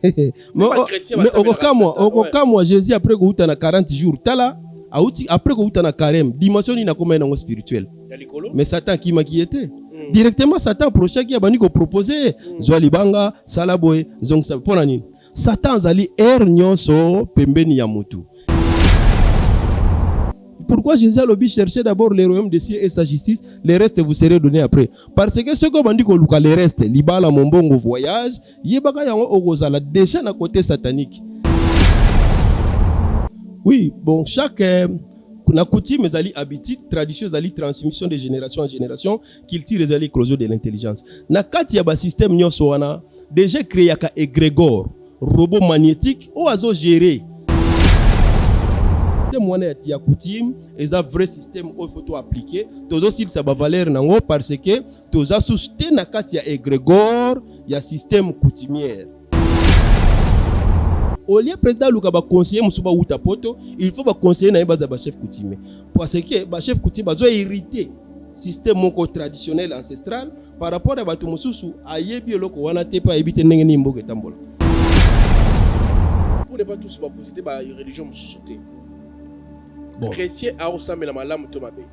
Mais okokamwa, okokamwa Jésus après kouta na 40 jours, tala auti après kouta na carême, dimension nini akoma nango spirituel. Mais Satan akimaki ye te. Directement Satan approchaki, abandi kopropose zwa libanga, sala boye, zongisa. Mpo na nini? Satan azali aire nyonso pembeni ya mutu. Pourquoi Jésus alobi cherchez d'abord le royaume des cieux et sa justice, le reste vous serez donné après? Parce que soki obandi koluka le reste, libala, mombongo, voyage, yebaka yango okozala déjà na côté satanique. Oui, bon, chaque na coutume ezali habitude, tradition ezali transmission de génération en génération, culture ezali éclosion de l'intelligence. Na kati ya basystème nyonso wana déjà créaka égrégore, robot magnétique oyo azogérer système wana ya coutume. Eza vrai système oyo faut to appliquer, tozosilisa bavaleur nango parce que toza susu te na kati ya égrégore ya système coutumière. Au lieu président aluka baconseiller mosusu bauta poto, il faut baconseiller na ye baza bachef coutumier, parce que bachef coutumier bazo hériter système moko traditionnel ancestral par rapport ya bato mosusu ayebi eloko wana te mpe ayebi te ndenge nini mboka etambola. Pour ne pas tous baposite ba religion mosusu te. Bon. Chrétien aosambela malamu to mabe?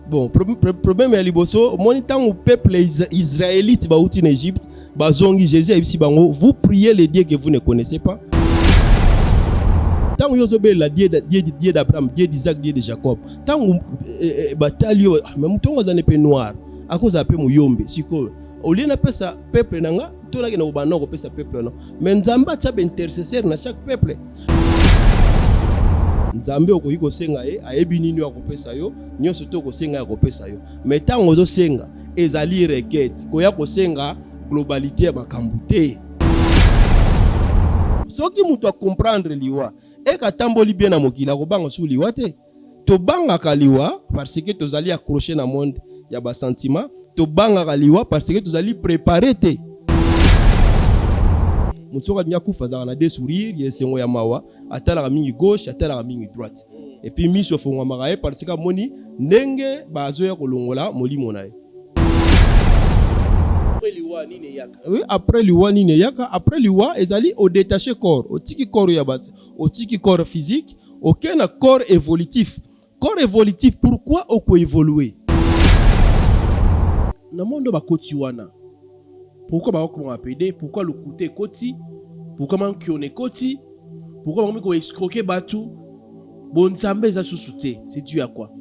Bon, problème ya liboso, omoni ntango peuple israélite bauti na Égypte, bazongi, Jésus ayebisi bango: "Vous priez le Dieu que vous ne connaissez pas." Ntango yo ozobelela Dieu, Dieu, Dieu d'Abraham, Dieu d'Isaac, Dieu de Jacob, ntango batali yo, ah, mais moto yango aza ne mpe noir, akozala mpe moyombe. Sikoyo olie napesa peuple na nga to nakende kobanda kopesa peuple na, mais Nzambe atya baintercesseur na chaque peuple. Nzambe okoki kosenga ye, ayebi nini oyo akopesa yo. Nyonso to okosenga ye akopesa yo, mais ntango ozosenga ezali requête, koya kosenga globalité ya makambo te. Soki moto acomprendre liwa eke atamboli bien na mokili, akobanga su liwa te. Tobangaka liwa parce que tozali accroché na monde ya basentiment. Tobangaka liwa parce que tozali préparé te. Moto soki alingi akufa, azalaka na deux sourire ya esengo, ya mawa. Atalaka mingi gauche, atalaka mingi droite, et puis miso efongwamaka ye parce que amoni ndenge bazoya kolongola molimo na ye. Après liwa nini eyaka? Oui, après liwa nini eyaka? Après liwa ezali odétache corps, otiki corps ya basi, otiki corps physique, okei na corps évolutif. Corps évolutif, pourquoi okoévolue? Na monde oyo bakoti wana, pourquoi bakokoma bapédé? Pourquoi lokuta ekoti? Pourquoi mankiona ekoti? Pourquoi bakomi koescroquer bato? Bonzambe eza susu te, c'est dû à quoi?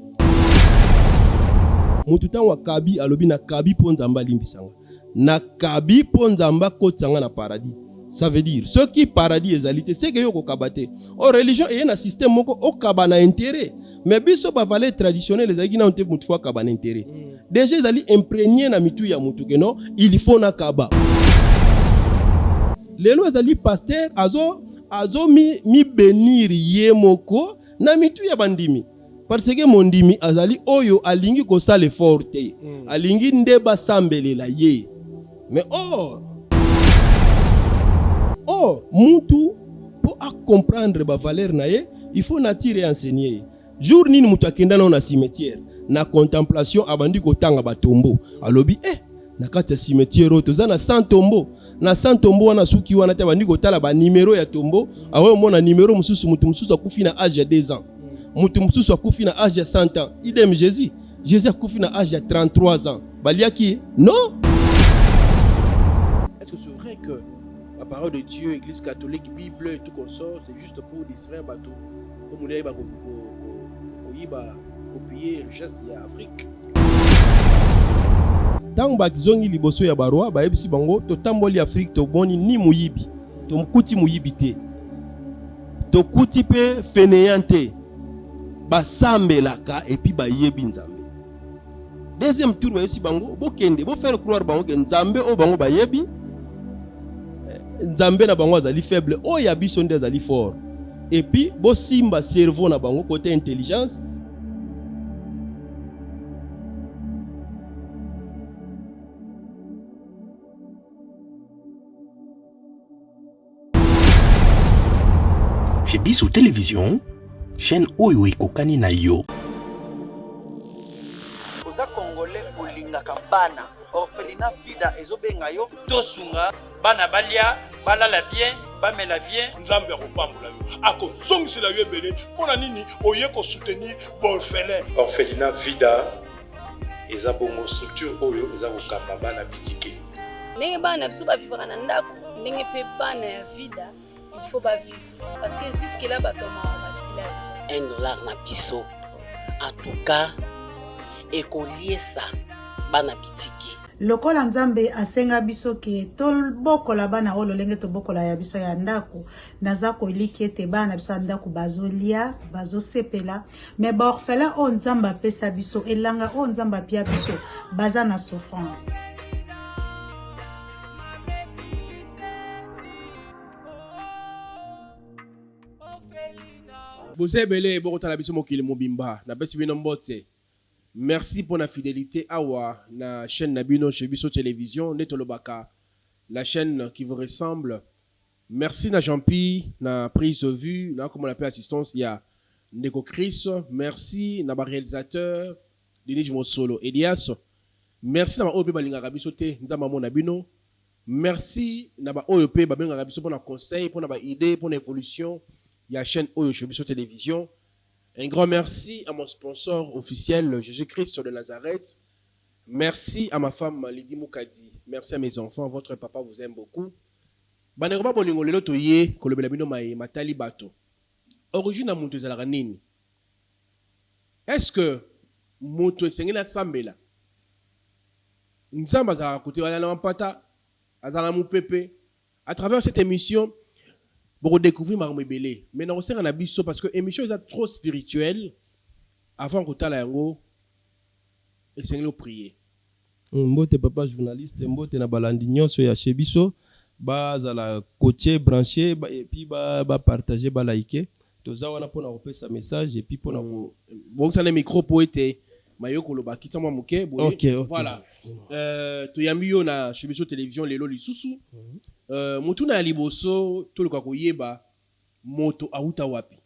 Motu ntango akabi, alobi nakabi mpo Nzambe alimbisanga, nakabi mpo Nzambe akotisanga na paradis. Ça veut dire soki paradis ezali te, seke yo okokaba te. O religion eye na système moko okaba na intérêt, mais biso bavaleur traditionnel ezalaki nano te. Motu faut akaba na intérêt. Déjà ezali imprégné na mitu ya motu ke non, il faut nakaba. Lelo ezali pasteur azo mibénir ye moko na mitu ya bandimi, parce que mondimi azali oyo alingi kosala effort te, alingi nde basambelela ye. Mais or mutu mpo acomprendre bavaleur na ye, il faut nature enseigner ye. Jour nini moto akenda nao na cimetière, na contemplation, abandi kotanga batombeau, alobi: "Eh, na kati ya cimetière oyo toza na 100 tombeau." Na 100 tombeau wana, suki wana te, abandi kotala banimero ya tombeau, aoyo omona nimero mosusu, moto mosusu akufi na age ya 2 ans, moto mosusu akufi na age ya 100 ans. Idem Jésus. Jésus akufi na age ya 33 ans, baliaki ye? Non. Est-ce que c'est vrai que la parole de Dieu, église catholique, Bible et tout consort, c'est juste pour distraire bato, comme on dit, koyiba, kopiller richesse ya Afrique? Ntango bazongi liboso ya baroi, bayebisi bango: "Totamboli Afrique, tomoni ni moyibi, tokuti moyibi te, tokuti mpe fainéant te, basambelaka et puis bayebi Nzambe." Deuxième tour, bayebisi bango: "Bokende bofaire croire bango ke Nzambe oyo bango bayebi, Nzambe na bango azali faible, oyo ya biso nde azali fort, et puis bosimba cerveau na bango côté intelligence." Chez Biso Télévision, chaîne oyo ekokani na yo. Oza Congolais, olingaka bana, orphelinat Fida ezobenga yo. Tosunga bana balia. Balala bien, bamela bien. Nzambe akopambola yo, akozongisela yo ebele. Mpo na nini oye kosoutenir baorphelin? Orphelinat Vida eza bongo structure oyo eza kokamba bana bitike. Ndenge bana na biso bavivaka na ndako, ndenge mpe bana ya Vida il faut bavivre, parce que jusque là bato ya mawa basila te. $1 na biso en tout cas ekoliesa bana bitike. Lokola Nzambe asenga biso ke tobokola bana oyo lolenge tobokola ya biso ya ndako, naza koliki ete bana na biso ya ndako bazolia, bazosepela, mais ba orphelin oyo Nzambe apesa biso, elanga oyo Nzambe apia biso, baza na souffrance. Boza ebele bokotala biso mokili mobimba, napesi bino mbote. Merci pona fidelite awa na chaine na bino chez biso television nde tolobaka la chaine qui vous ressemble. Merci na Jeanpy na prise de vue na komona pe assistance ya ndeko Chris. Merci na ba realisateur Denis Mosolo Elias. Merci na ba oyo pe balingaka biso te, Nzambe amona bino. Merci na ba oyo pe babengaka biso pona conseil, pona ba idee, pona evolution ya chaine oyo chez biso television. Un grand merci à mon sponsor officiel Jésus-Christ de Nazareth. Merci à ma femme Lydie Mukadi. Merci à mes enfants, votre papa vous aime beaucoup. Bandeko ba bolingo, lelo toye kolobela bino maye matali bato. Origine ya moto ezalaka nini? Est-ce que moto esengeli asambela? Nzambe azalaka kote, azala na mampata, azala na mopepe. À travers cette émission, boko découvrir makambo ebele. Mais nakosenga na biso parce que émission eza trop spirituelle, avant kotala yango esengeli oprier. Mbote papa journaliste, mbote na balandi nyonso ya chez biso, bazala coaché, branché et puis ba partager, ba liker. Toza wana pona kopesa message et puis pona ko bongisa na micro po ete mayo koloba kita mwa moke boye. Ok. Voilà. Toyambi yo na chez biso télévision lelo lisusu. Motuna ya liboso toluka koyeba moto auta wapi.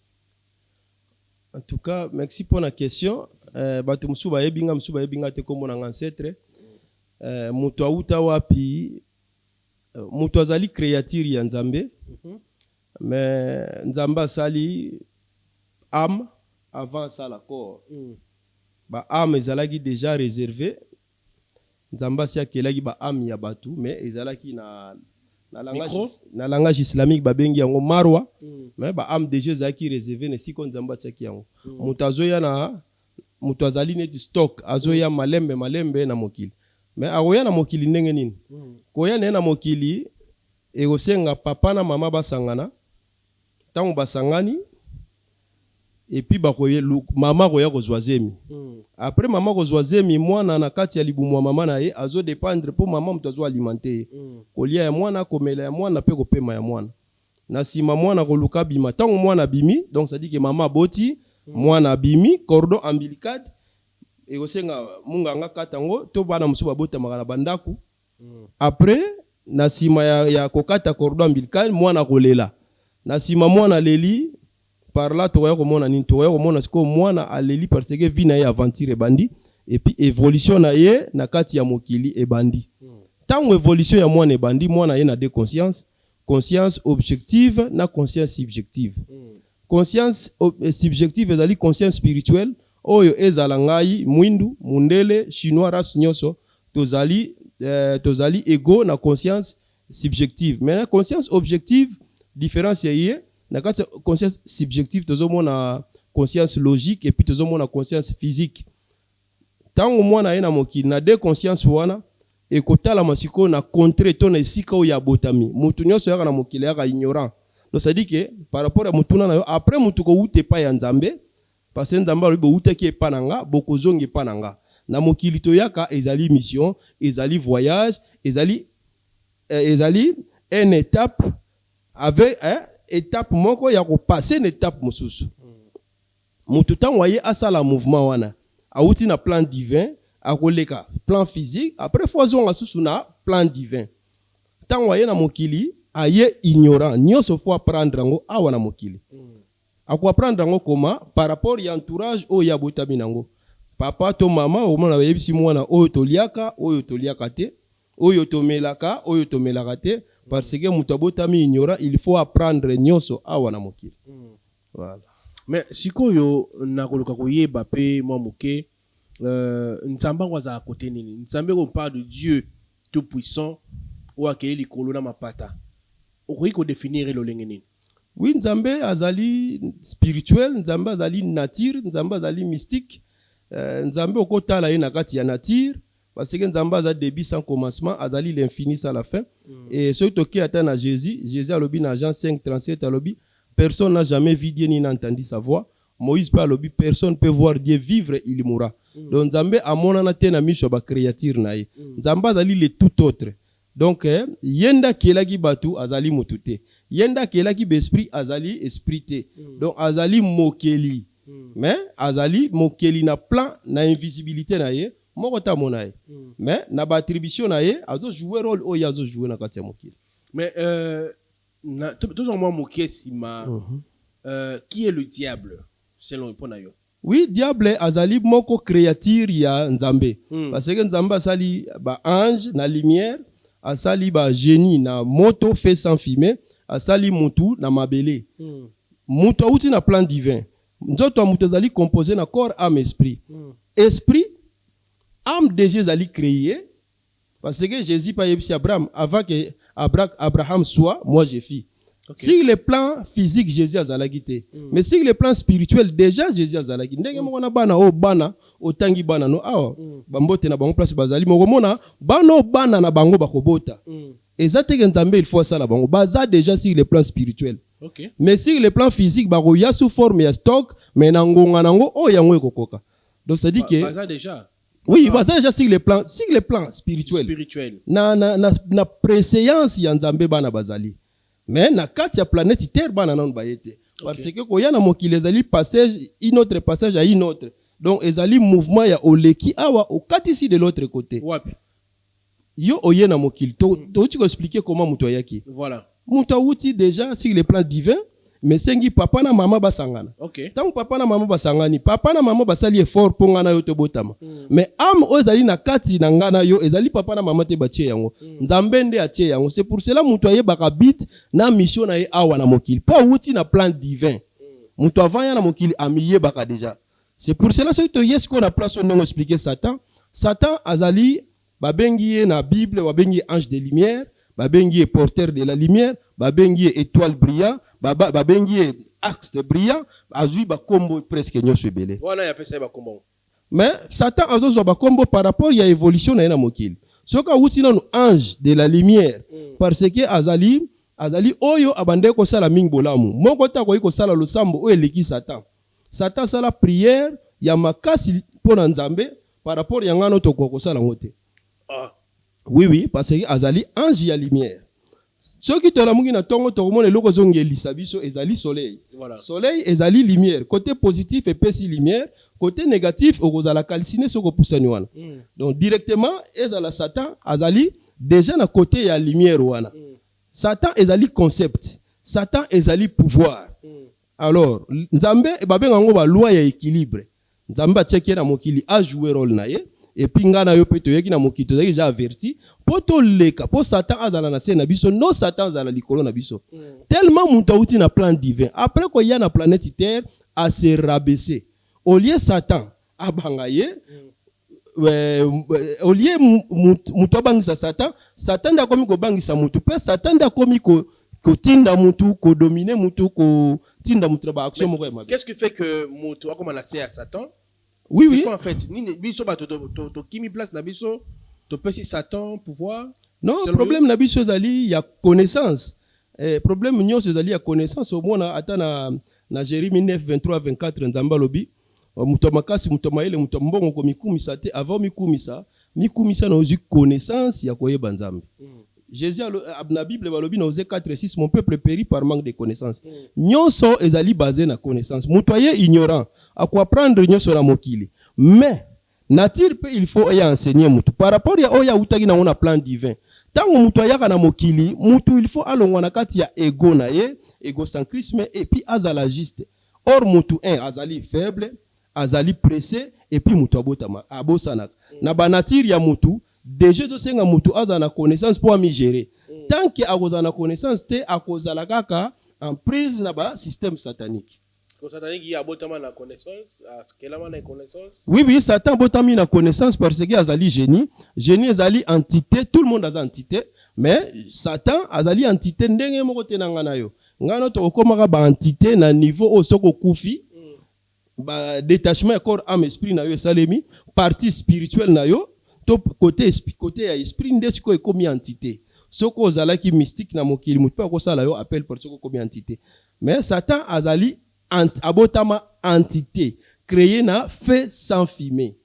En tout cas, merci pour la question. Bato mosusu bayebi nga, mosusu bayebi nga te, kombo na nga ancêtre. Moto auta wapi? Moto azali créature ya Nzambe. Mais Nzambe asali âme avant asala corps. Ba âme ezalaki déjà réservé. Nzambe asi akelaki ba âme ya bato, mais ezalaki Micro? na langage islamique babengi yango marwa. Mais ba âme déjà ezalaki réservé na esika oyo Nzambe atiaki yango. Moto azoya na moto azali neti stock, azoya malembe malembe na mokili. Mais akoya na mokili ndenge nini? Koya na ye na mokili ekosenga papa na mama basangana. Ntango basangani, et puis mama akoya kozwa zemi. Après mama kozwa zemi, mwana na kati ya libumu ya mama na ye azodépendre mpo mama moto azo alimenter ye. Kolia ya mwana, komela ya mwana mpe kopema ya mwana. Na nsima mwana koluka abima. Ntango mwana abimi, donc c'est-à-dire que mama aboti, mwana abimi, cordon ombilical ekosenga munganga kata yango to bana mosusu babotamaka na bandako. Après na nsima ya kokata cordon ombilical, mwana kolela. Na nsima mwana aleli, par là tokoya komona nini? Tokoya komona sikoyo mwana aleli parce que vie na ye aventure ebandi et puis évolution na ye na kati ya mokili ebandi. Ntango évolution ya mwana ebandi, mwana ye na deux conscience, conscience objective na conscience subjective. Conscience subjective ezali conscience spirituelle oyo ezala ngai mwindu, mundele, chinois, race nyonso tozali égaux na conscience subjective. Mais na conscience objective, différence ya ye na kati ya conscience subjective, tozomona conscience logique et puis tozomona conscience physique. Ntango mwana ye na mokili na deux conscience wana ekotalama sikoyo na contrée to na esika oyo abotami. Motu nyonso yaka na mokili yaka ignorant. Donc c'est à dire que par rapport ya motuna na yo, après motu kowuta epai ya Nzambe, parce que Nzambe alobi bowutaki epai na nga, bokozonga epai na nga. Na mokili toyaka ezali mission, ezali voyage, ezali une étape avec étape moko ya kopasser na étape mosusu. Motu ntango aye asala mouvement wana, awuti na plan divin, akoleka plan physique, après faut azonga susu na plan divin. Ntango aye na mokili, aye ignorant, nyonso faut apprendre yango awa na mokili. Akoapprendre yango koma par rapport ya entourage oyo abotami nango. Papa to mama omona bayebisi mwana oyo toliaka, oyo toliaka te, oyo tomelaka, oyo tomelaka te. Parce que moto abotami ignorant, il faut apprendre nyonso awa na mokili. Voilà. Mais sikoyo nakoluka koyeba mpe mwa moke, Nzambe yango azala kote nini? Nzambe, on parle de Dieu tout puissant oyo akei likolo na mapata, okoki kodéfinir lolenge nini? Oui, Nzambe azali spirituel, Nzambe azali nature, Nzambe azali mystique. Nzambe okotala ye na kati ya nature, parce que Nzambe aza début sans commencement, azali l'infini sans la fin. Et soki toke ata na Jésus, Jésus alobi na Jean 5 37, alobi: "Personne n'a jamais vu Dieu ni n'a entendu sa voix." Moïse mpe alobi: "Personne peut voir Dieu vivre, il mourra." Donc Nzambe amonana te na miso ya bacréature na ye. Nzambe azali le tout autre. Donc ye nde akelaki bato, azali motu te. Ye nde akelaki baesprit, azali esprit te. Donc azali mokeli. Mais azali mokeli na plan na invisibilité na ye moko te amona ye. Mais na baattribution na ye, azojoue rôle oyo azojoue na kati ya mokili. Mais tozwa mwa moke nsima. Qui est le diable selon mpo na yo? Oui, diable azali moko créature ya Nzambe. Parce que Nzambe asali baange na lumière, asali bagénie na moto, feu sans fumée, asali mutu na mabele. Mutu awuti na plan divin. Nzoto ya mutu ezali composé na corps, âme, esprit. Esprit, âme déjà ezali créé, parce que Jésus pa yebisi Abraham: "Avant que Abraham soit, moi je fus." Sur le plan physique, Jésus azalaki te. Mais sur le plan spirituel, déjà Jésus azalaki. Ndenge moko na bana oyo, bana otangi, bana no awa. Bambote na bango place bazali, mokomona bana oyo, bana na bango bakobota. Eza teke Nzambe il faut asala bango, baza déjà sur le plan spirituel. Mais sur le plan physique, bakoya sous forme ya stock, mais na ngonga nango oyo yango ekokoka. Donc c'est à dire que baza déjà. Oui, baza déjà sur le plan spirituel. Spirituel. Na préséance ya Nzambe, bana bazali. Mais na kati ya planète Terre, bana nanu baye te, parce que koya na mokili ezali passage, une autre passage à une autre. Donc ezali mouvement ya oleki awa, okatisi de l'autre côté. Wapi? Yo oye na mokili, touti koexpliquer comment moto ayaki. Moto awuti déjà sur le plan divin, mais sengi papa na mama basangana. Ntango papa na mama basangani, papa na mama basali effort mpo ngai na yo tobotama. Mais âme oyo ezali na kati na ngai na yo, ezali papa na mama te batie yango. Nzambe nde atie yango. C'est pour cela moto ayebaka but na mission na ye awa na mokili, mpo awuti na plan divin. Moto avant ya na mokili amiyebaka déjà. C'est pour cela, soki toye sikoyo na place oyo, ndenge expliquer Satan, Satan azali, babengi ye na Bible, babengi ye ange de lumière, babengi ye porteur de la lumière, babengi ye étoile brillant, babengi ye astre brillant. Azwi bakombo presque nyonso ebele. Wana yapesa ye bakombo? Mais Satan azozwa bakombo par rapport ya évolution na ye na mokili. Soki awuti nanu ange de la lumière, parce que azali oyo abandaki kosala mingi bolamu. Moko te akoki kosala losambo oyo eleki Satan. Satan asala prière ya makasi mpo na Nzambe par rapport ya ngano, tokoka kosala yango te. Oui, parce que azali ange ya lumière. Soki tolamuki na ntongo, tokomona eloko ezongelisa biso ezali soleil. Soleil ezali lumière. Côté positif epesi lumière, côté négatif okozala calciné soki opusani wana. Donc directement ezala Satan azali déjà na côté ya lumière wana. Satan ezali concept, Satan ezali pouvoir. Alors Nzambe, babenga yango baloi ya équilibre. Nzambe atiaki ye na mokili ajoue rôle na ye, et puis ngai na yo mpe toyeki na mokili, tozalaki déjà averti mpo toleka, mpo Satan azala na se na biso, no Satan azala likolo na biso. Tellement moto awuti na plan divin, après koya na planète Terre, ase rabaisser. Au lieu Satan abanga ye, au lieu mutu abangisa Satan, Satan nde akomi kobangisa mutu, mpe Satan nde akomi kotinda mutu, kodominer mutu, kotinda mutu na baaction moko ya mabe. Qu'est-ce qui fait que moto akoma na se ya Satan? Oui. C'est quoi en fait? Nini biso bato tokimi place na biso, topesi Satan pouvoir? Non. Selon Problème na biso ezali ya connaissance. Problème nyonso ezali ya connaissance. Omona ata na Jérémie 9 23 24, Nzambe alobi: "Moto ya makasi, moto ya mayele, moto ya mbongo, komikumisa te. Avant mikumisa, mikumisa na ozwi connaissance ya koyeba Nzambe." Jésus na Bible balobi na Osée 4 6: "Mon peuple périt par manque de connaissance." Nyonso ezali basé na connaissance. Moto aye ignorant, akoapprendre nyonso na mokili. Mais nature mpe il faut eya enseigner motu par rapport ya oyo awutaki nango na plan divin. Ntango moto ayaka na mokili, motu il faut alongwa na kati ya ego na ye, égocentrisme, et puis azala juste. Or motu 1 azali faible, azali pressé, et puis motu abotama abosanaka. Na banature ya motu déjà, tosenga motu azala na connaissance mpo amigérer. Tant que akozala na connaissance te, akozala kaka en prise na ba système satanique. Satanique ye abotama na connaissance, akelama na connaissance. Oui, Satan abotami na connaissance parce que azali génie. Génie ezali entité, tout le monde aza entité, mais Satan azali entité ndenge moko te na ngai na yo. Ngai na tokokomaka baentité na niveau oyo soki okufi, ba détachement ya corps, âme, esprit na yo esalemi, partie spirituelle na yo to côté ya esprit nde sikoyo ekomi entité. Soki ozalaki mystique na mokili, motu mpe akosala yo appel pour soki okomi entité. Mais Satan azali abotama entité créé na feu sans fumée,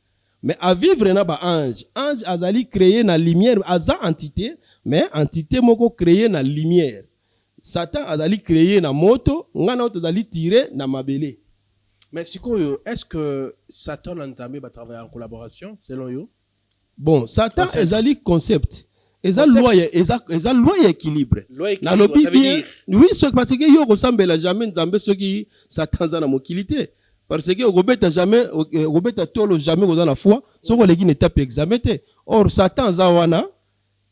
mais avivre na baange. Ange azali créé na lumière, aza entité, mais entité moko créé na lumière. Satan azali créé na moto, ngai na oyo tozali tiré na mabele. Mais sikoyo, est ce que Satan na Nzambe batravaille en collaboration, selon yo? Bon, Satan Concept. Ezali concept, eza Concept. loi eza loi ya équilibre. Loi équilibre, Nalobi ça veut bien dire? Oui, soki, parce que yo okosambela jamais Nzambe soki Satan aza na mokili te, parce que okobeta jamais, okobeta tolo jamais koza na foi soki oleki na étape examen te. Or Satan aza wana,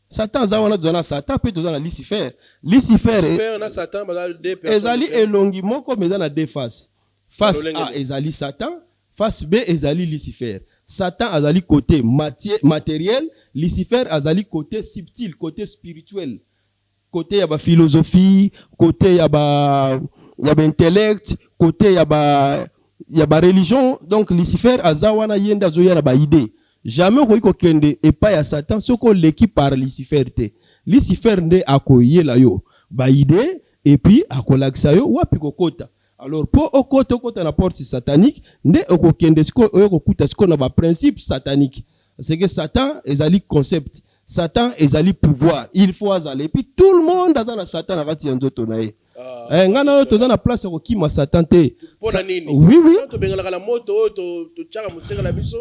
Satan aza wana, toza na Satan mpe toza na Lucifer. Lucifer Lucifer na Satan baza deux personnes ezali différentes. Elongi moko, mais eza na deux faces. Face Lolenge A nini? Ezali Satan, face B ezali Lucifer. Satan azali côté matériel, Lucifer azali côté subtil, côté spirituel, côté ya baphilosophie, côté ya baintellect, côté ya bareligion. Donc Lucifer aza wana, ye nde azoya na baidée. Jamais okoki kokende epai ya Satan soki oleki par Lucifer te. Lucifer nde akoyela yo baidée et puis akolakisa yo wapi kokota. Alors mpo okota, okota na porte satanique nde okokende sikoyo, oyo kokuta sikoyo na baprincipe satanique, parce que Satan ezali concept, Satan ezali pouvoir, il faut azala. Et puis tout le monde aza na Satan na kati ya nzoto na ye. Eh, ngai na oyo toza na place ya kokima Satan te. Mpo na nini? Oui. Tango tobenganaka na moto oyo, totiaka moseka na biso.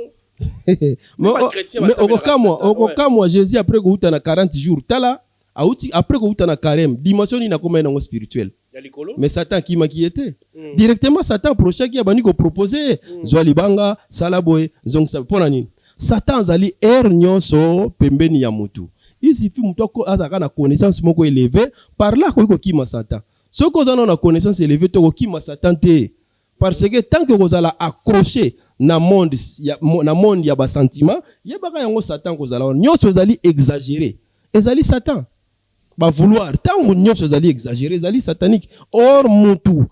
Mais Bachrétien mais basambelaka okokamwa, Satan, ouais. okokamwa, Jésus après kouta na 40 jours, tala auti après kouta na carême, dimension nini akoma ye nango spirituel? Ya likolo. Mais Satan akimaki ye te. Directement Satan approchaki, abandi kopropose: zwa libanga, sala boye, zongisa. Mpo na nini? Satan azali aire nyonso pembeni ya motu. Il suffit motu azalaka na connaissance moko élevé, par là akoki kokima Satan. Soki oza nano na connaissance élevé te, okokima Satan te, parce que tant que kozala accroché na monde ya basentiment, yebaka yango, Satan kozala wana. Nyonso ezali exagéré ezali Satan. Bavouloir ntango nyonso ezali exagéré ezali satanique. Or mutu,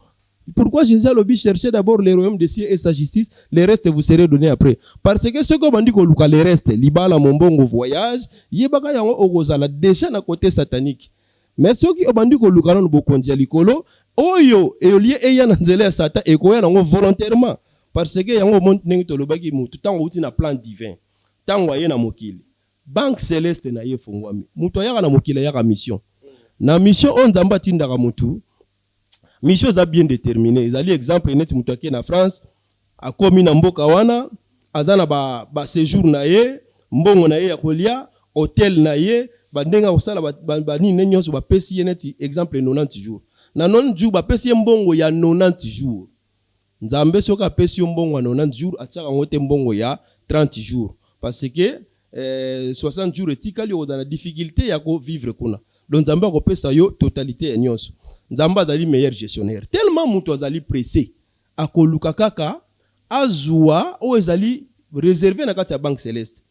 pourquoi Jésus alobi: "Cherchez d'abord le royaume des cieux et sa justice, le reste vous serez donné après"? Parce que soki obandi koluka le reste, libala, mombongo, voyage, yebaka yango, okozala déjà na côté satanique. Mais soki obandi koluka nano bokonzi ya likolo, oyo eolie eya na nzela ya Satan, ekoya nango volontairement, parce que yango omoni ndenge tolobaki, mutu ntango outi na plan divin, ntango aye na mokili, banque céleste na ye efungwami. Moto ayaka na mokili, ayaka mission. Na mission oyo Nzambe atindaka motu, mission eza bien déterminé. Ezali exemple neti moto ake na France, akomi na mboka wana, aza na baséjour ba na ye, mbongo na ye ya kolia, hotel na ye, bandenge akosala, banini ne nyonso bapesi ye. Neti exemple 90 jours. Na 90 jours bapesi ye mbongo ya 90 jours. Nzambe soki apesi yo mbongo ya 90 jours, atiaka yango te mbongo ya 30 jours, parce que 60 jours etikali, okozala na difficulté ya kovivre kuna. Donc Nzambe akopesa yo totalité ya nyonso. Nzambe azali meilleur gestionnaire. Tellement moto azali pressé, akoluka kaka azwa oyo ezali réservé na kati ya banque céleste.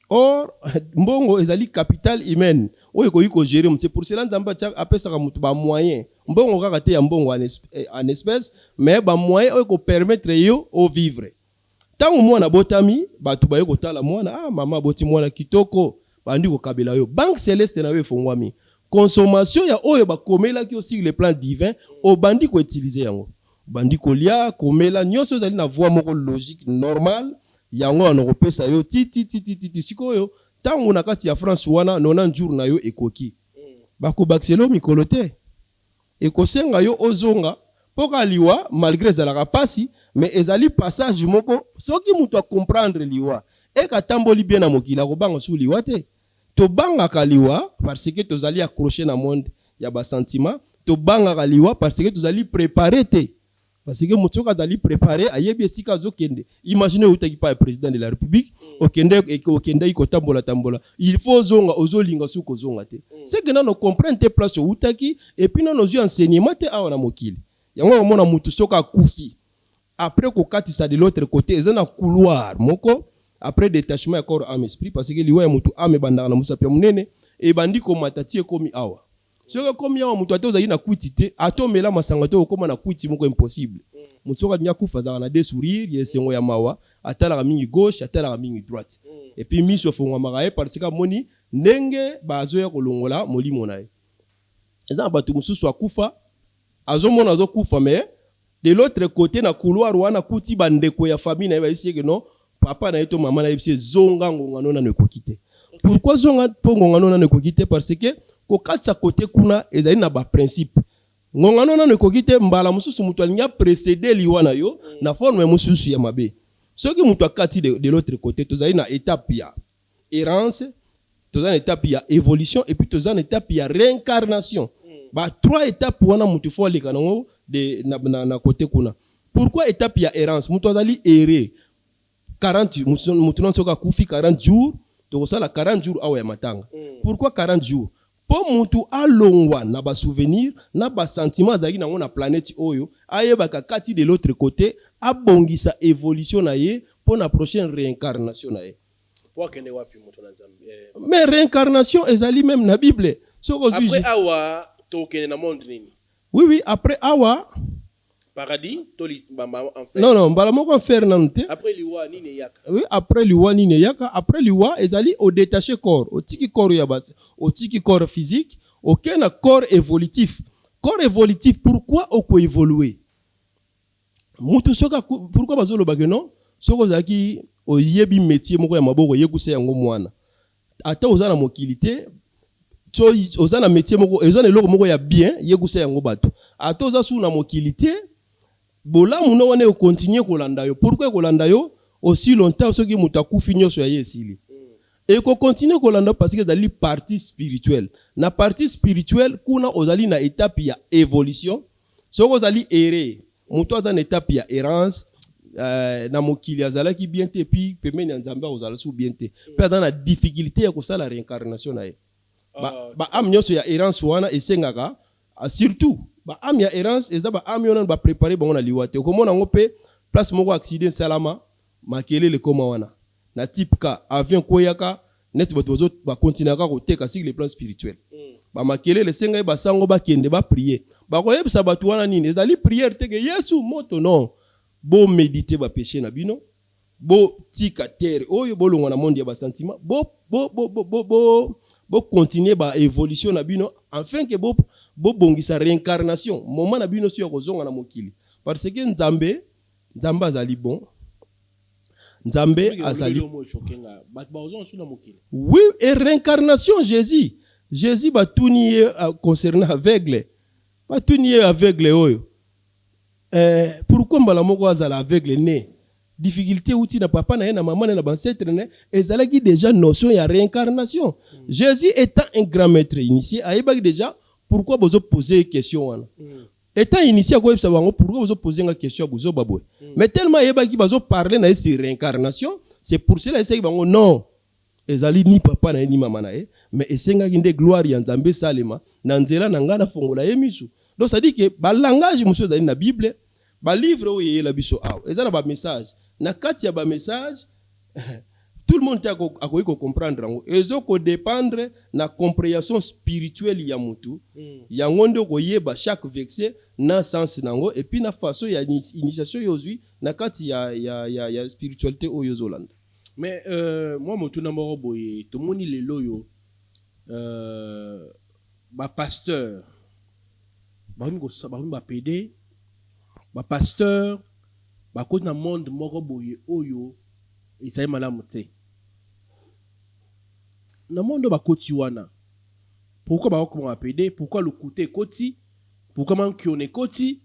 Or mbongo ezali capital humaine oyo ekoki kogérer moto. C'est pour cela Nzambe apesaka moto bamoyen, mbongo kaka te ya mbongo en espèce, mais bamoyen oyo ekopermettre yo ovivre. Ntango mwana abotami, bato baye kotala mwana: "Ah, mama aboti mwana kitoko." Bandi kokabela yo, banque céleste na yo efongwami, consommation ya oyo bakomelaki yo sur le plan divin, obandi koutiliser yango, obandi kolia, komela, nyonso ezali na voie moko logique, normale. Yango wana kopesa yo ti ti ti ti ti ti. Sikoyo ntango na kati ya France wana, 90 jours na yo ekoki, bakobakisela yo mikolo te, ekosenga yo ozonga mpo ka liwa. Malgré ezalaka pasi, mais ezali passage moko. Soki moto acomprendre liwa, ekatamboli bien na mokili, akobanga su liwa te. Tobangaka liwa parce que tozali accroché na monde ya basentiment. Tobangaka liwa parce que tozali préparé te. Parce que moto soki azali préparé, ayebi esika azokende. Imagine outaki pa ya président de la République, okende, okendaki kotambola tambola, il faut ozonga, ozolinga soki kozonga te, c'est que nano comprendre te place outaki, et puis nano ozwi enseignement te awa na mokili. Yango omona motu soki akufi, après kokatisa de l'autre côté, eza na couloir moko après détachement ya corps, âme, esprit, parce que liwa ya motu, âme ebandaka na mosapi ya monene, ebandi komata ti ekomi awa. Soki ekomi awa, moto ate ozali na kwiti te, ate omela masanga te, okóma na kwiti moko impossible. Moto soki alingi akufa, azalaka na deux sourire ya esengo, ya mawa, atalaka mingi gauche, atalaka mingi droite, et puis miso efongwamaka ye parce que amoni ndenge bazoya kolongola molimo na ye. Eza na bato mosusu akufa, azomona azokufa, mais de l'autre côté na couloir wana kuti bandeko ya famille na ye bayebisi ye ke non, papa na ye to mama na ye yebisi ye: "Zonga, ngonga no nano ekoki te." Pourquoi zonga mpo ngonga no nano ekoki te? Parce que kokatisa kote kuna ezali na baprincipe. Ngonga no nano ekoki te. Mbala mosusu moto alingi aprécéder liwa na yo na forme mosusu ya mabe. Soki moto akati de l'autre côté, tozali na étape ya errance, toza na étape ya évolution, et puis toza na étape ya réincarnation. Ba trois étapes wana moto faut aleka nango de, na côté kuna. Pourquoi étape ya errance? Moto azali erré 40, moto nano soki akufi, 40 jours, tokosala 40 jours awa ya matanga. Pourquoi 40 jours? Mpo motu alongwa na basouvenir, na basentiment azalaki nango na planète oyo, ayebaka kati de l'autre côté, abongisa évolution na ye mpo na prochaine réincarnation na ye. Po akende wapi, moto na Nzambe? Mais réincarnation ezali même na Bible. Soki ozwi Après awa, tokende na monde nini? Oui, après awa Paradis to enfer? Non, mbala moko enfer nanu te. Après liwa, nini eyaka? Oui, après liwa, nini eyaka? Après liwa ezali odétache corps, otiki corps ya basi, otiki corps physique, okei na corps évolutif. Corps évolutif, pourquoi okoévolue? Mutu soki, pourquoi bazolobake non, soki ozalaki oyebi métier moko ya maboko, oyekusa yango mwana, ata oza na mokili te, so oza na métier moko, eza na eloko moko ya bien, yekusa yango bato, ata oza su na mokili te, bolamu no wana ekontinue kolanda yo. Pourquoi ekolanda yo aussi longtemps? Soki moto akufi, nyonso ya ye esili, ekokontinue kolanda parce que ezali partie spirituelle. Na partie spirituelle kuna, ozali na étape ya évolution. Soki ozali erré, moto aza na étape ya errance, na mokili azalaki bien te, puis pembeni ya Nzambe akozala su bien te, mpe aza na difficulté ya kosala réincarnation na ye. Baâme nyonso ya errance wana esengaka, surtout baâme ya errance, eza baâme wana baprépare bango na liwa te. Okomona yango mpe place moko accident esalama, makelele ekóma wana na type ka avion kweyaka, neti bato bazo bakontinuaka koteka sur le plan spirituel. Bamakelele esengai basango bakende baprier. Bakoyebisa bato wana nini? Ezali prière te ke Yesu moto, non. Bomédite bapéché na bino, botika terre oyo, bolongwa na monde ya basentiment, bocontinue baévolution na bino afin ke bobongisa réincarnation, moment na bino so ya kozonga na mokili, parce que Nzambe azali bon, Nzambe azali Bato bazonga su na mokili? Oui, et réincarnation, Jésus batuni ye concernant aveugle. Batuni ye: aveugle oyo, pourquoi mbala moko azala aveugle né? Difficulté euti na papa na ye, na mama na ye, na bancêtre na ye. Ezalaki déjà notion ya réincarnation. Jésus étant un grand maître initié, ayebaki déjà pourquoi bozopose question wana. Étant initié, akoyebisa bango: "Pourquoi bozopose nga question ya bozoba boye?" Mais tellement ayebaki bazoparle na ye sur réincarnation, c'est pour cela esaki bango: non, ezali ni papa na ye ni mama na ye, mais esengaki nde gloire ya Nzambe esalema na nzela na ngai, nafongola ye misu. Donc c'est à dire que balangage mosusu ezali na Bible, balivre oyo eyela biso awa, eza na bamessage. Na kati ya bamessage, tout le monde te akoki kocomprendre yango. Ezokodépendre na compréhension spirituelle ya motu. Yango nde okoyeba chaque verset na sens nango, et puis na façon ya initiation oyo ozwi na kati ya spiritualité oyo ozolanda. Mais mwa motuna moko boye: tomoni lelo oyo bapasteur bakomi bapédé, bapasteur bakoti na monde moko boye oyo ezali malamu te. Na monde oyo bakoti wana, pourquoi bakokoma bapédé? Pourquoi lokuta ekoti? Pourquoi mankiona ekoti?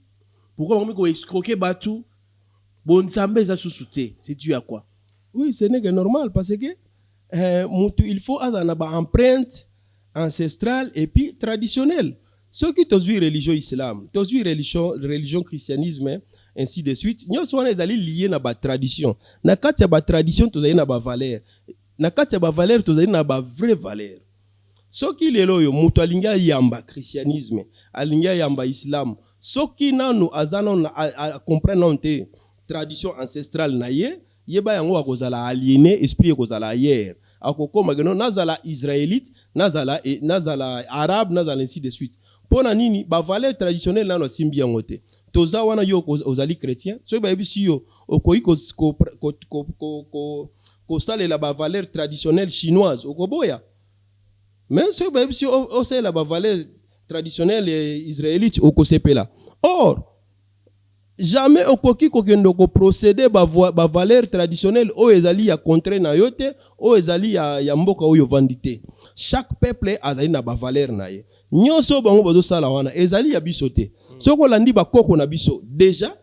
Pourquoi bakomi koescroquer bato? Bonzambe eza susu te, c'est dû à quoi? Oui, ce n'est que normal, parce que mutu il faut azala na baempreinte ancestrale et puis traditionnelle. Soki tozwi religion islam, tozwi religion christianisme, ainsi de suite, nyonso wana ezali lié na batradition. Na kati ya batradition tozali na bavaleur, na kati ya bavaleur tozali na bavrai valeur. Soki lelo oyo moto alingi ayamba christianisme, alingi ayamba islam, soki nanu aza nanu acomprendre nanu te tradition ancestrale na ye, yeba yango akozala aliéné, esprit ekozala ailleurs. Akokóma keno nazala israélite, nazala arabe, nazala ainsi de suite. Mpo na nini? Bavaleur traditionnelle nano asimbi yango te. Toza wana, yo ozali chrétien, soki bayebisi yo okoki kosalela bavaleur traditionnelle chinoise, okoboya. Mais soki bayebisi yo osalela bavaleur traditionnelle israélite, okosepela. Or jamais okoki kokende koprocéder bavaleur traditionnelle oyo ezali ya contraire na yo te, oyo ezali ya mboka oyo ovandi te. Chaque peuple azali na bavaleur na ye. Nyonso bango bazosala wana ezali ya biso te. Soki olandi bakoko na biso déjà,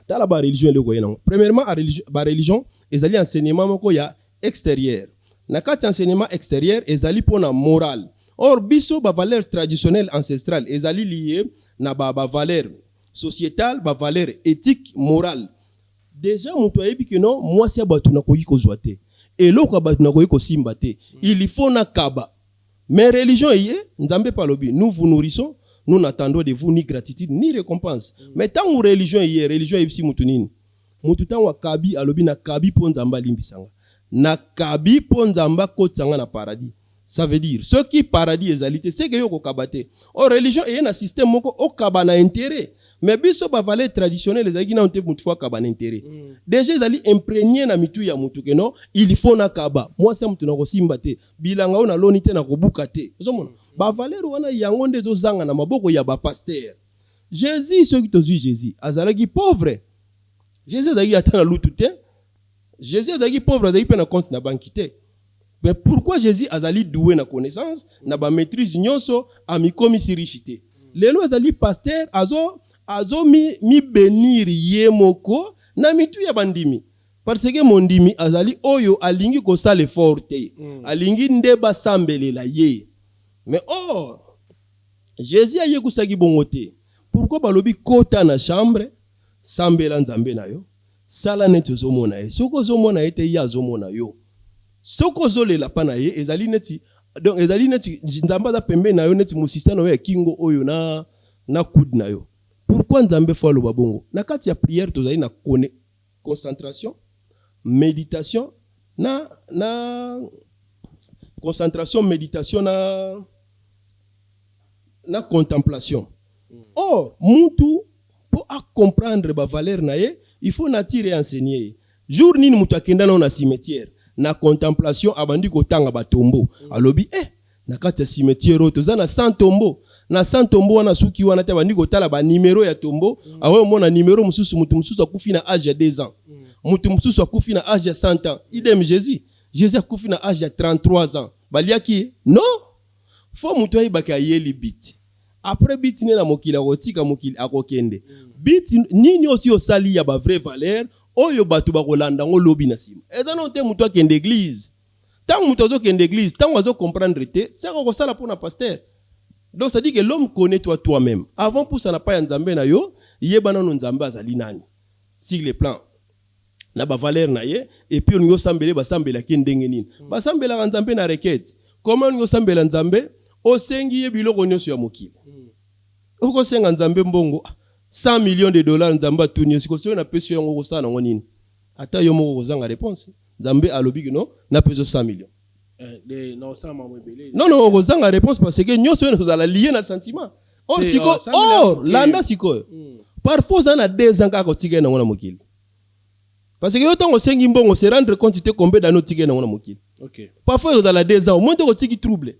tala bareligion eloko ye nango. Premièrement, bareligion ezali enseignement moko ya extérieur. Na kati ya enseignement extérieur ezali mpona morale. Or biso bavaleur traditionnelle ancestrale ezali lié na bavaleur sociétale, bavaleur éthique, morale. Déjà moto ayebi ke non, mwasi ya bato nakoki kozwa te, eloko ya bato nakoki kosimba te, il faut nakaba. Mais religion eye, Nzambe mpe alobi: "Nous vous nourrissons, nous n'attendons de vous ni gratitude ni récompense." Mais ntango religion eye, religion eyebisi motu nini? Motu ntango akabi, alobi: "Nakabi mpo Nzambe alimbisanga, nakabi mpo Nzambe akotisanga na paradis." Ça veut dire soki paradis ezali te, seke yo okokaba te. Or religion eye na système moko okaba na intérêt. Mais biso bavaleur traditionnelle ezalaki nano te motu faut akaba na intérêt. Déjà ezali imprégné na mitu ya motu ke non, il faut nakaba, mwasi ya motu nakosimba te, bilanga oyo naloni te nakobuka te. Ozomona bavaleur wana, yango nde ezozanga na maboko ya bapasteur. Jésus, soki tozwi Jésus, azalaki pauvre. Jésus azalaki ata na lutu te. Jésus azalaki pauvre, azalaki mpe na compte na banki te. Mais pourquoi Jésus azali doué na connaissance, na bamaîtrise nyonso, amikomisi riche te? Lelo azali pasteur, azo mibénir ye moko na mitu ya bandimi, parce que mondimi azali oyo alingi kosala effort te, alingi nde basambelela ye. Mais or Jésus ayekusaki bongo te. Pourquoi balobi kota na chambre, sambela Nzambe na yo, sala neti ozomona ye? Soki ozomona ye te, ye azomona yo. Soki ozolela mpa na ye, ezali neti, donc ezali neti Nzambe aza pembeni na yo, neti mosisa na yo ya kingo oyo na coude na yo. Pourquoi Nzambe faut aloba bongo? Na kati ya prière tozali na concentration, méditation, na concentration, méditation na contemplation. Or mutu mpo acomprendre bavaleur na ye, il faut nature enseigner ye. Jour nini moto akenda nao na cimetière, na contemplation, abandi kotanga batombeau, alobi: "Eh, na kati ya cimetière oyo toza na 100 tombeau, na 100 tombeau wana suki wana te." Abandi kotala banimero ya tombeau, aoyo omona nimero mosusu, motu mosusu akufi na age ya 2 ans, motu mosusu akufi na age ya 100 ans. Idem Jésus. Jésus akufi na age ya 33 ans. Baliaki ye? Non. Faut moto ayebaki ayeli but. Après but ne na mokili, akotika mokili, akokende. But nini osi osali ya bavrai valeur oyo bato bakolanda yango lobi na nsima? Eza nano te moto akende église. Ntango moto azokende église, ntango azocomprendre te, saka kosala mpo na pasteur. Donc c'est à dire que l'homme, connaît toi toi-même avant pusana pa ya Nzambe na yo. Yeba nano Nzambe azali nani sur le plan na bavaleur na ye. Et puis olingi osambele, basambelaki ndenge nini? Basambelaka Nzambe na requête. Comment olingi osambela Nzambe, osengi ye biloko nyonso ya mokili? Okosenga Nzambe mbongo 100 millions de dollars, Nzambe atuni yo: "Sikoyo soki napesi yo yango, okosala nango nini?" Ata yo moko kozanga réponse. Nzambe alobi kino napesi yo 100 millions. Naosala makambo ebele. Non, okozanga réponse parce que nyonso oyo kozala lié na sentiment. Or Te, siko oh, 100 millions or landa sikoyo, parfois oza na 2 ans kaka otikali nango na mokili, parce que yo ntango osengi mbongo, se rendre compte te combien d'années otikali nango na mokili. Parfois ozala 2 ans au moins te, kotiki trouble.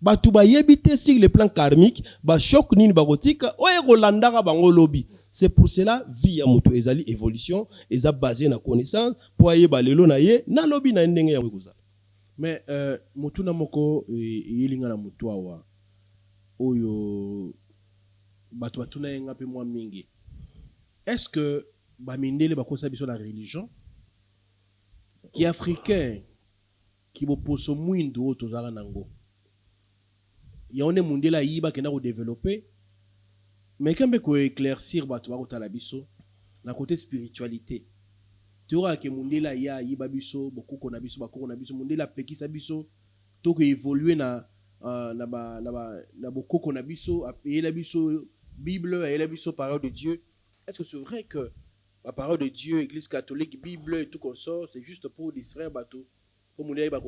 Bato bayebi te sur le plan karmique bachoc nini bakotika oyo ekolandaka bango lobi. C'est pour cela vie ya moto ezali évolution, eza basé na connaissance, mpo ayeba lelo na ye na lobi na ye ndenge yango ekozala. Mais motuna moko eyeli nga na motu awa, oyo bato batuna ye nga mpe mwa mingi: est ce que bamindele bakosa biso na religion ki africain, ki boposo mwindu oyo tozalaka nango? Yango nde mundele ayiba akenda ko developper. Mais kambe ko éclaircir bato bakotala biso na côté spiritualité. Toyokaka ke mundele aya, ayiba biso bokoko na biso, bakoko na biso. Mundele apekisa biso toko évoluer na bokoko na biso. Ayela biso Bible, ayela biso parole de Dieu. Est-ce que c'est vrai que la parole de Dieu, Église catholique, Bible et tout consort, c'est juste pour distraire bato, po mundele ayeba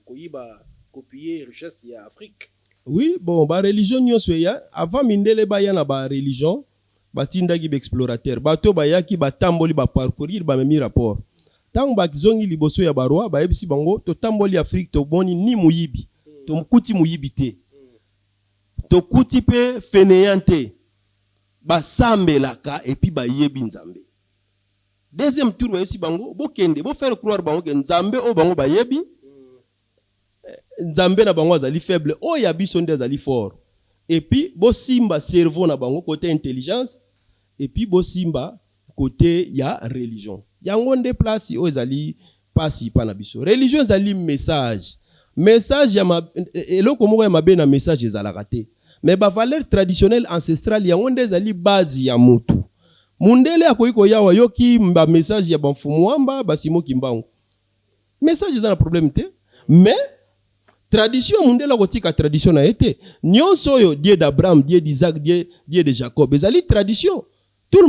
koyiba, kopiller richesse ya Afrique? Oui, bon, bareligion nyonso eya avant mindele baya na bareligion, batindaki baexplorateur. Bato bayaki, batamboli, baparcourir, bamemi rapport. Ntango bazongi liboso ya baroi, bayebisi bango: totamboli Afrique, tomoni ni moyibi, tokuti moyibi te, tokuti mpe fainéant te, basambelaka et puis bayebi Nzambe. Deuxième tour, bayebisi bango: bokende bofaire croire bango ke Nzambe oyo bango bayebi, Nzambe na bango azali faible, oyo ya biso nde azali fort. Et puis bosimba cerveau na bango côté intelligence et puis bosimba côté ya religion. Yango nde place oyo ezali pasi mpa na biso. Religion ezali message, message ya eloko moko ya mabe na message ezalaka te, mais bavaleur traditionnelle ancestrale, yango nde ezali base ya motu. Mundele akoki koya, wayoki bamessage ya bamfumu wamba, basimoki mbangu, message eza na problème te, mais tradition, mundele akotika tradition na ye te. Nyonso oyo Dieu d'Abraham, Dieu d'Isaac, Dieu de Jacob ezali tradition. Tout le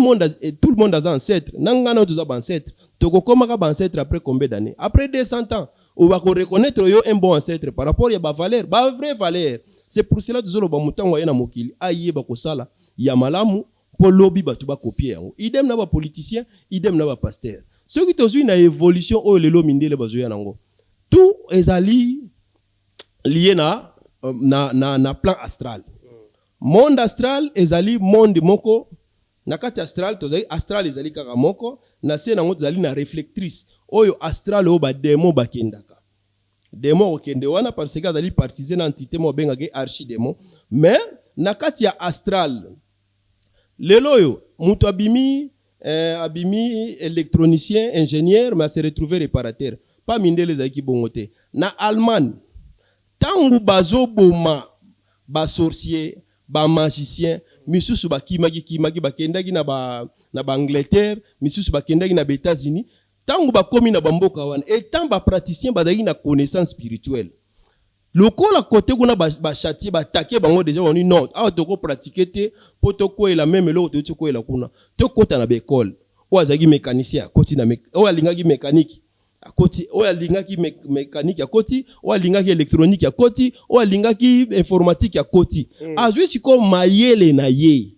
monde aza ancêtre. Na ngai na oyo toza baancêtre. Tokokomaka baancêtre après combien d'années? Après 200 ans oyo bakoreconnaître yo un bon ancêtre par rapport ya bavaleur, bavrai valeur. C'est pour cela tozoloba, motango aye na mokili, ayeba kosala ya malamu mpo lobi bato bacopier yango. Idem na bapoliticien, idem na bapasteur. Soki tozwi na évolution oyo lelo mindele bazoya nango, tout ezali lié na plan astral. Monde astral ezali monde moko. Na kati astral tozali, astral ezali kaka moko. Na se nango tozali na réflectrice oyo astral, oyo badémon bakendaka. Démon akokende wana parce que azali partisé na entité moko abengaki archidémon. Mais na kati ya astral lelo oyo, moto abimi électronicien, ingénieur, mais ase retrouver réparateur. Pa mindele ezalaki bongo te. Na Allemagne, ntango bazoboma basorcier, bamagicien, misusu bakimaki kimaki, bakendaki na baAngleterre, misusu bakendaki na baÉtats-Unis. Ntango bakomi na bamboka wana, étant bapraticien, bazalaki na connaissance spirituelle. Lokola kote kuna bachâtier, batake bango déjà, bani non, awa tokopratiquer te mpo tokwela même eloko toyoti kokwela kuna. Tokɔta na baekole. Oyo azalaki mécanicien akoti na oyo alingaki mécanique akoti, oyo alingaki mécanique akoti, oyo alingaki électronique akoti, oyo alingaki informatique akoti. Azwi sikoyo mayele na ye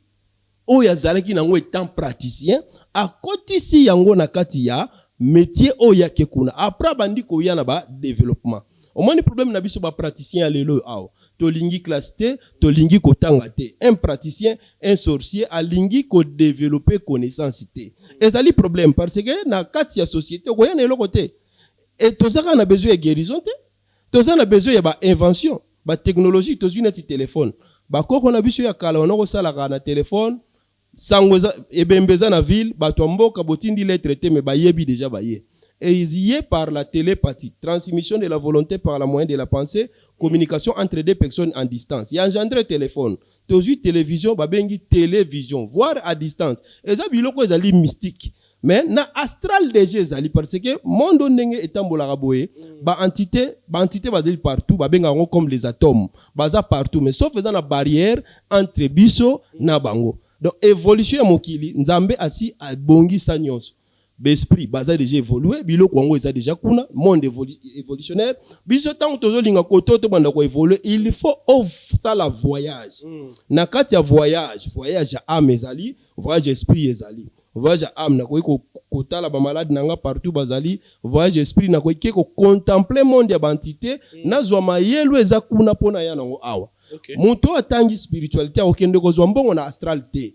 oyo azalaki nango étant praticien, akotisi yango na kati ya métier oyo yake kuna. Après abandi koya na badéveloppement. Omoni problème na biso bapraticien ya lelo awa, tolingi classe te, tolingi kotanga te. Un praticien, un sorcier alingi kodévelopper connaissance te, ezali problème, parce que na kati ya société okoya na eloko te. E toza kaka na besoin ya guérison te, toza na besoin ya bainvention, batechnologie. Tozwi neti telefone. Bakoko na biso ya kala wana kosalaka na telefone, sango ebembe eza na ville, bato ya mboka botindi lettre te, me bayebi déjà, baye ye par la télépathie, transmission de la volonté par la moyen de la pensée, communication entre deux personnes en distance. Ya engendré téléphone. Tozwi télévision, babengi télévision, voir à distance. Eza biloko ezali mystique. Mais na astral déjà ezali, parce que monde ndenge etambolaka boye, ba entité bazali partout, babengaka yango comme les atomes. Baza partout, mais sauf eza na barrière entre biso na bango. Donc évolution ya mokili, Nzambe asi abongisa nyonso. Baesprit baza déjà évolué, biloko yango eza déjà kuna, monde évolutionnaire. Biso ntango tozolinga kote oyo tobanda koévoluer, il faut osala voyage. Na kati ya voyage, voyage ya âme ezali, voyage esprit ezali. Voyage ya âme, nakoki kotala bamalade na nga partout bazali. Voyage esprit, nakoki ke kocontempler monde ya baentité, nazwa mayelu eza kuna mpo na ya nango awa. Moto oyo atangi spiritualité akokende kozwa mbongo na astral te,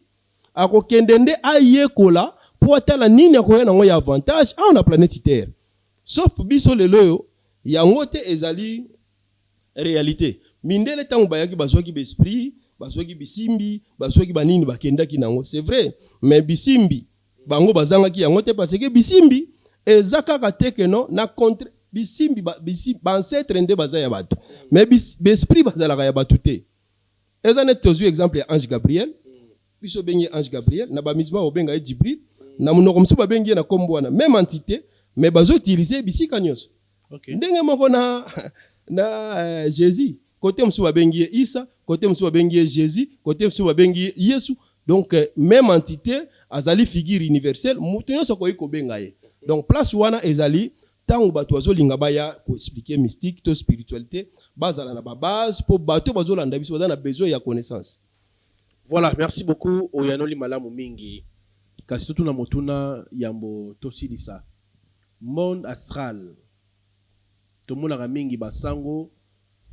akokende nde ayekola mpo atala nini akoya nango ya avantage awa na planète Terre. Sauf biso lelo oyo yango te ezali réalité. Mindele ntango bayaki, bazwaki baesprit, bazwaki bisimbi, bazwaki banini, bakendaki nango, c'est vrai, mais bisimbi bango bazangaki yango te, parce que bisimbi eza kaka te ke non na contre. Bisimbi baancêtre nde baza ya bato, mais baesprit bazalaka ya bato te. Eza neti tozwi exemple ya ange Gabriel. Biso obengi ye ange Gabriel, na bamusulman obenga ye Jibril, na monoko mosusu babengi ye na nkombo wana. Même entité, mais bazoutiliser bisika nyonso. Ndenge moko na Jésus, côté mosusu babengi ye Isa, côté mosusu babengi ye Jésus, côté mosusu babengi ye Yesu. Donc même entité, azali figure universelle, moto nyonso akoki kobenga ye. Donc place wana ezali ntango bato bazolinga baya koexpliquer mystique to spiritualité, bazala na babase, mpo bato bazolanda biso baza na besoin ya connaissance. Voilà, merci beaucoup. Oyanoli malamu mingi. Kasi totuna motuna yambo tosilisa. Monde astral, tomonaka mingi basango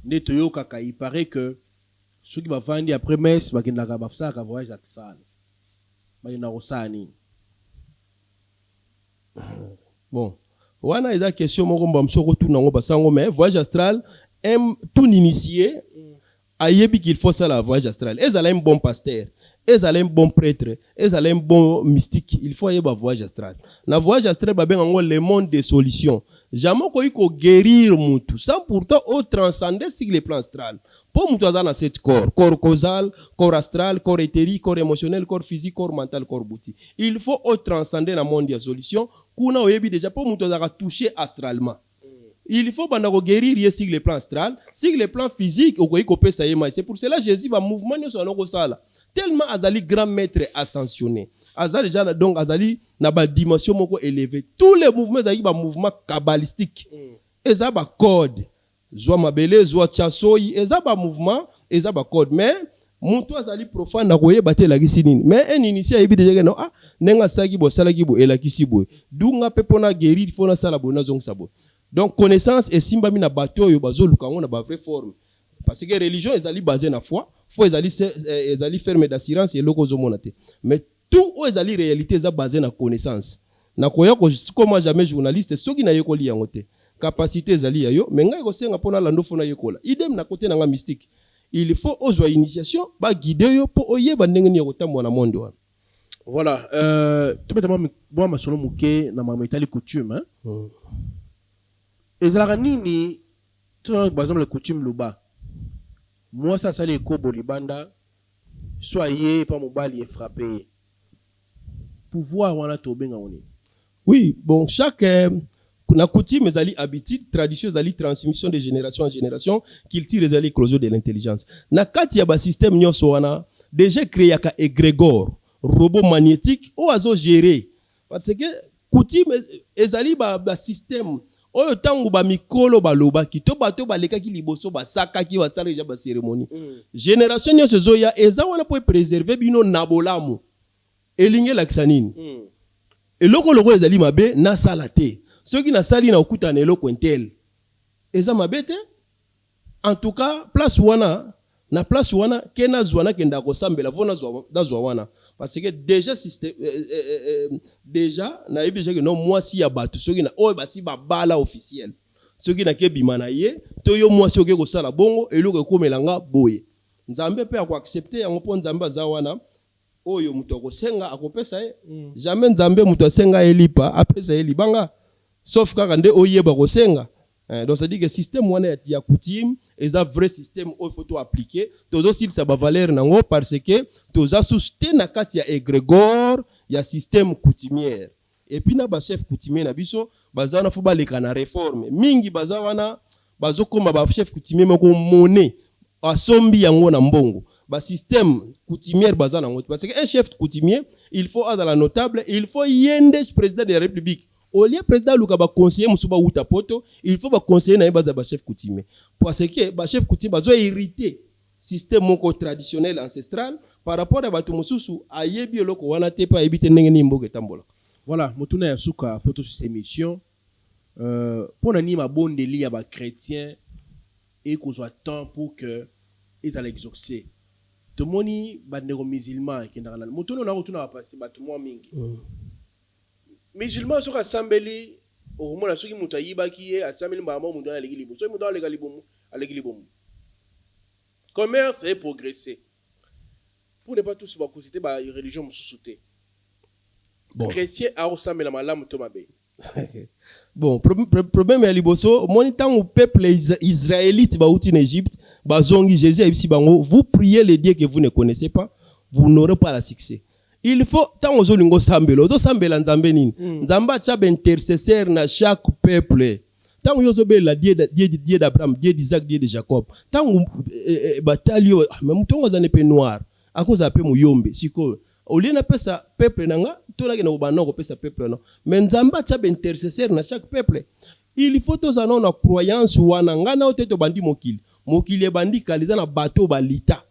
nde toyokaka, il paraît que soki bavandi après messe, bakendaka, basalaka voyage astral. Bakendaka kosala nini? Bon, wana eza question moko mba mosu okotuna yango basango. Mais voyage astral, tout initié ayebi qu'il faut sala voyage astral. Ezala un bon pasteur, ezala un bon prêtre, ezala un bon mystique, il faut ayeba voyage astral. Na voyage astral, babenga yango le monde des solutions. Jamais okoki koguérir mutu sans pourtant otranscender sur le plan astral, mpo mutu aza na sept corps: corps causal, corps astral, corps éthérique, corps émotionnel, corps physique, corps mental, corps bouti. Il faut otranscender na monde ya solution. Kuna oyebi déjà, mpo mutu azalaka touché astralement, il faut banda koguérir ye sur le plan astral. Sur le plan physique, okoki kopesa ye mai. C'est pour cela Jésus, bamouvement nyonso wana kosala, tellement azali grand maître ascensionné, aza déjà donc azali na badimension moko élevé. Tous les mouvements ezalaki bamouvement kabbalistique, eza bacode: zwa mabele, zwa tia soi, eza bamouvement, eza bacode. Mais moto azali profane akoyeba te elakisi nini. Mais un initié ayebi déjà ke non, ah, ndenge asalaki boye, asalaki boye, elakisi boye. Dunga mpe mpona guérir, fo nasala boye, nazongisa boye. Donc connaissance esimbami na bato oyo bazoluka yango na bavrai forme, parce que religion ezali basé na foi. Foi ezali, ezali ferme d'assurance, eloko ozomona te. Mais tout oyo ezali réalité eza basé na connaissance. Nakoya koma jamais journaliste soki nayekoli yango te. Capacité ezali ya yo, mais ngai kosenga mpo nalanda, fo nayekola. Idem na kote na nga mystique, il faut ozwa initiation, baguide yo mpo oyeba ndenge nini ya kotambola na monde wana. Voilà, tobeta mwa masolo moke na makambo etali coutume, hein? Ezalaka nini? To par exemple coutume loba mwasi asali ekobo libanda, so aye epa mobali, efrappe ye, pouvoir wana tobenga ngo nini? Oui, bon, chaque na coutume ezali habitude, tradition ezali transmission de génération en génération, culture ezali éclosion de l'intelligence. Na kati ya basystème nyonso wana, déjà créaka égrégore, robot magnétique oyo azogérer, parce que coutume ezali basystème oyo ntango bamikolo balobaki to bato balekaki liboso basakaki, basala deja bacérémonie. Génération nyonso ezoya eza wana mpo epréserve bino na bolamu. Elingi elakisa nini? Eloko lokola ezali mabe, nasala te. Soki nasali, na okutana na eloko intel, eza mabe te. En tout cas place wana, na place wana ke nazwa, nakenda kosambela, vo nazwa wana, parce que déjà système, déjà nayebi déjà ke no mwasi ya bato, soki na oyo basi babala officiel, soki nakebima na ye to yo mwasi oke kosala bongo, eloko ekomela nga boye, Nzambe mpe akoaccepte yango, mpo Nzambe aza wana. Oyo moto akosenga, akopesa ye. Jamais Nzambe moto asenga ye lipa, apesa ye libanga, sauf kaka nde oyeba kosenga. Donc c'est à dire que système wana ya coutume eza vrai système oyo faut toappliquer. Tozosilisa bavaleur nango parce que toza susu te na kati ya égrégore ya système coutumière. Et puis na bachef coutumier na biso baza wana, fo baleka na réforme mingi. Baza wana, bazokóma bachef coutumier moko mone asombi yango na mbongo. Basystème coutumière baza nango te, parce que un chef coutumier, il faut azala notable, il faut ye nde président de la République. Au lieu président aluka baconseiller mosusu bauta poto, il faut baconseiller na ye baza bachef coutumier, parce que bachef coutumier bazo hériter système moko traditionnel, ancestral, par rapport ya bato mosusu ayebi eloko wana te, mpe ayebi te ndenge nini mboka etambolaka. Voilà, motuna ya suka po tosusa émission. Mpo na nini mabondeli ya bachrétien ekozwa temps pour que ezala exaucé? Tomoni bandeko musulman ekendaka na motuna na kotuna bapasi bato mwa mingi. Musulman soki asambeli, okomona soki moto ayibaki ye, asambeli mbala moko, moto wana aleki liboso. Soki moto aleka libomu, aleki libomu, commerce eprogressé. Pour ne pas tous bakosite bareligion mosusu te. Bon. Chrétien akosambela malamu to mabe? Bon, problème ya liboso, omoni ntango peuple israélite bauti na Égypte, bazongi, Jésus ayebisi bango: "Vous priez le Dieu que vous ne connaissez pas, vous n'aurez pas la succès." Il faut, ntango ozolinga osambela, ozosambela Nzambe nini? Nzambe atya baintercesseur na chaque peuple. Ntango yo ozobelela Dieu, Dieu, Dieu d'Abraham, Dieu d'Isaac, Dieu de Jacob, ntango batali yo, ah, mais moto yango aza ne mpe noir, akozala mpe moyombe. Sikoyo olie napesa peuple na nga to nakende kobanda kopesa peuple na? Mais Nzambe atya baintercesseur na chaque peuple. Il faut tozala nano na croyance wana. Ngai nao te, tobandi mokili, mokili ebandi kala, eza na bato balita,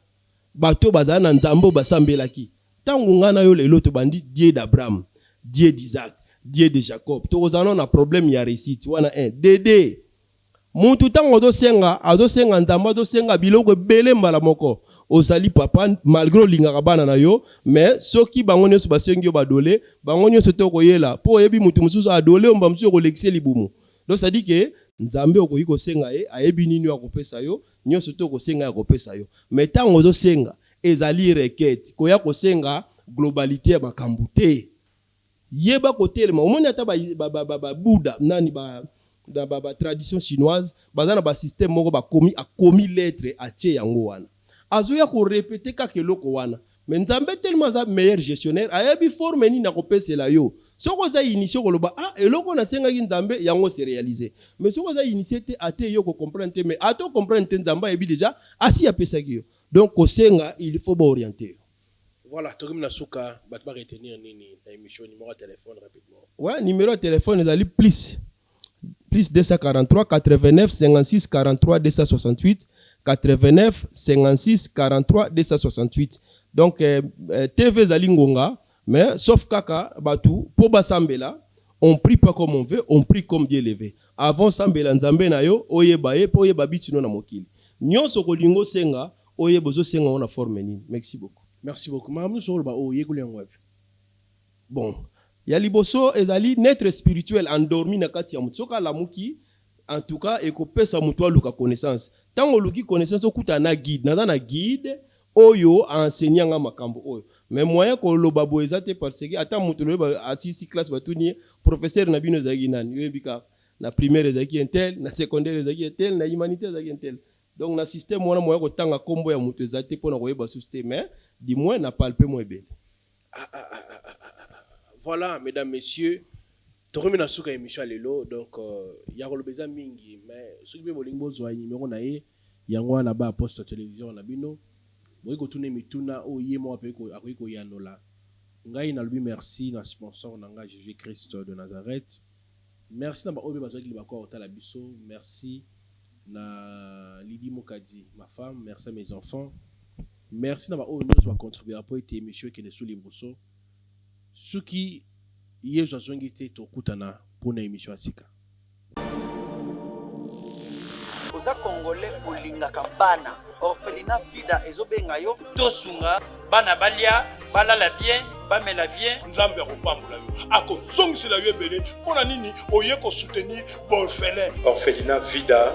bato bazala na Nzambe oyo basambelaki. Ntango ngai na yo lelo tobandi Dieu d'Abraham, Dieu d'Isaac, Dieu de Jacob, tokozala nano na problème ya réussite wana. 1 dd mutu ntango azosenga, azosenga Nzambe, azosenga biloko ebele mbala moko. Ozali papa, malgré olingaka bana na yo, mais soki bango nyonso basengi yo badole, bango nyonso te okoyela, mpo oyebi mutu mosusu adole omba mosusu okolekisa libumu. Donc c'est-à-dire que Nzambe okoki kosenga ye, ayebi nini oyo akopesa yo. Nyonso te okosenga ye akopesa yo. Mais ntango ozosenga, ezali requête, koya kosenga globalité ya makambo te. Yeba kotelema. Omoni ata babuda nani ba na ba tradition chinoise, baza na basystème moko, bakomi, akomi lettre, atie yango wana, azoya korépéter kaka eloko wana. Mais Nzambe tellement aza meilleur gestionnaire, ayebi forme nini akopesela yo. Soki oza initié, koloba: "Ah, eloko nasengaki Nzambe, yango se réalise." Mais soki oza initié te, ate yo kocomprendre te. Mais ate ocomprendre te, Nzambe ayebi déjà, asi apesaki yo. Donc kosenga, il faut baorienter yo. Voilà, tokomi na suka. Bato baretenir nini na émission? Numéro ya téléphone, rapidement. Ouais, numéro ya téléphone ezali plus 243 89 56 43 268, 89 56 43 268. Donc TV ezali ngonga, mais sauf kaka bato mpo basambela, on prie pas comme on veut, on prie comme Dieu le veut. Avant sambela Nzambe na yo, oyeba ye mpo oyeba bitino na mokili nyonso kolinga osenga, oyeba ozosenga ngo na forme nini. Merci beaucoup. Merci beaucoup. Makambo nyonso oloba oyo, oyekoli yango wapi? Bon, ya liboso ezali naître spirituel endormi na kati ya motu. Soki alamuki, en tout cas ekopesa motu aluka connaissance. Ntango oluki connaissance, okutana na guide. Naza na guide oyo aenseigne nga makambo oyo, mais moyen koloba boye eza te, parce que ata moto loyeba asisi classe, batuni ye: "Professeur na bino ezalaki nani?" Oyebi kaka na primaire ezalaki un tel, na secondaire ezalaki un tel, na humanité ezalaki un tel. Donc na système wana, moyen kotanga nkombo ya moto eza te mpona koyeba susu te, mais du moins na palpe mo ebele. Voilà, mesdames, messieurs, tokomi na suka émission ya lelo. Donc ya koloba eza mingi, mais soki mpe bolingi bozwa numéro na ye, yango wana ba poste ya télévision na bino, bokoki kotuna mituna oyo ye moko mpe akoki koyanola. Ngai nalobi merci na sponsor na ngai, Jésus Christ de Nazareth. Merci na baoyo mpe bazwaki libaku ya kotala biso. Merci na Lidi Mokadi, ma femme. Merci à mes enfants. Merci na baoyo nyonso bacontribuer po ete émission ekende so liboso. Soki Yesu azongi te, tokutana mpona émission ya sika. Oza Congolais, olingaka bana, orphelinat Fida ezobenga yo. Tosunga bana balia, balala bien, bamela bien. Nzambe akopambola yo, akozongisela yo ebele. Mpo na nini oye kosoutenir baorphelin? Orphelinat Vida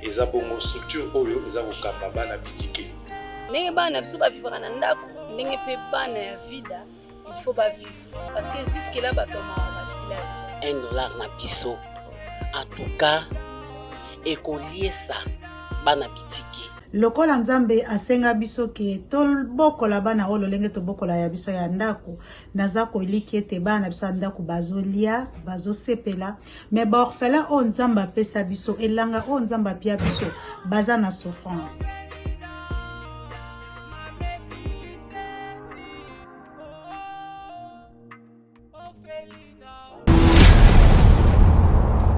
eza bongo structure oyo eza kokamba bana bitike. Ndenge bana na biso bavivaka na ndako, ndenge mpe bana ya Vida, il faut bavivre, parce que jusque là bato ya mawa basila te. 1 dollar na biso, en tout cas ekoliesa bana bitike. Lokola Nzambe asenga biso ke tobokola bana oyo lolenge tobokola ya biso ya ndako, naza koliki ete bana na biso ya ndako bazolia, bazosepela. Mais baorphelin oyo Nzambe apesa biso, elanga oyo Nzambe apia biso, baza na souffrance.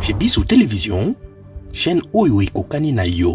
Chez Biso Télévision, chaîne oyo ekokani na yo.